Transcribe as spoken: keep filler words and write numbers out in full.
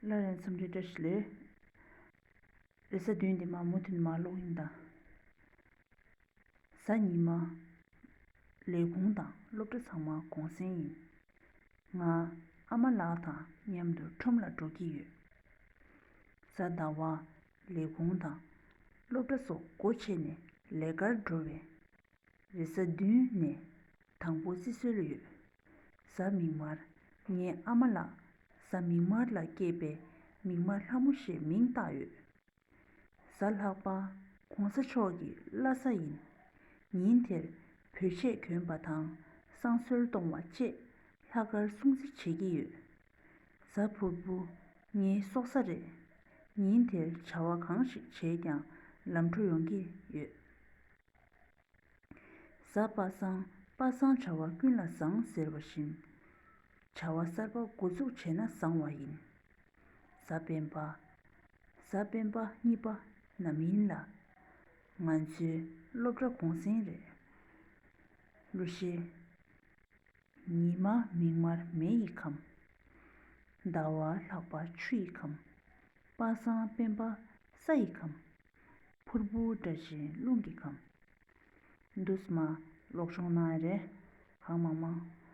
སླར་ཡང་འཚམས་འདྲི་བཀྲ་ཤིས་བདེ་ལེགས། རེས་གཟའ་བདུན་འདི་མ་མུ་མཐུད་མ་ཀློག་ཡིན་ད། གཟའ་ཉི་མ། ལས་ཁུངས་དང་སློབ་གྲྭ་ཚང་མ་གུང་སེང་ཡིན། ང་ཨ་མ་ལགས་དང་མཉམ་དུ་ཁྲོམ་ལ་འགྲོ་གི་ཡོད། གཟའ་ཟླ་བ། ལས་ཁུངས་དང་སློབ་གྲྭ་སོགས་སྒོ་ཕྱེ་ནས་ལས་ཀར་འགྲོ་བས། རེས་གཟའ་བདུན་ནས་དང་པོ་བརྩི་སྲོལ་ཡོད། གཟའ་མིག་དམར། ངའི་ཨ་མ་ལགས་གཟའ་མིག་དམར་ལ་སྐྱེས་པས་མིག་དམར་ལྷ་མོ་ཞེས་མིང་བཏགས་ཡོད། གཟའ་ལྷག་པ། གོང་ས་མཆོག་གི་བླ་གཟའ་ཡིན། ཉིན་དེར་བོད་ཆས་གྱོན་པ་དང་བསང་གསོལ་གཏོང་བ་བཅས་ལྷག་དཀར་སྲུང་བརྩི་བྱེད་ཀྱི་ཡོད། གཟའ་ཕུར་བུ། ངའི་སྲོག་གཟའ་རེད། ཉིན་དེར་བྱ་བ་གང་ཞིག་བྱས་ཀྱང་ལམ་འགྲོ་ཡོང་གི་ཡོད། གཟའ་པ་སངས། པ་སངས་བྱ་བ་ཀུན་ལ་བཟང་ཟེར་བ་བཞིན། བྱ་བ་གསར་པ་འགོ་འཛུགས་བྱས་ན་བཟང་བ་ཡིན། གཟའ་སྤེན་པ། གཟའ་སྤེན་པ་གཉིས་པ་ནམ་ཡིན་ལ། ང་ཚོའི་སློབ་གྲྭ་གུང་སེང་རེད། གླུ་གཞས། ཉི་མ་མིག་དམར་མེ་ཡི་ཁམས། ཟླ་བ་ལྷག་པ་ཆུ་ཡི་ཁམས། པ་སངས་སྤེན་པ་ས་ཡི་ཁམས། ཕུར་བུ་སྒྲ་གཅན་རླུང་གི་ཁམས། འདུག་སེ་མ་ཀློག་སྦྱོང་གནང་ཡ་རེད། གང་མང་མང་།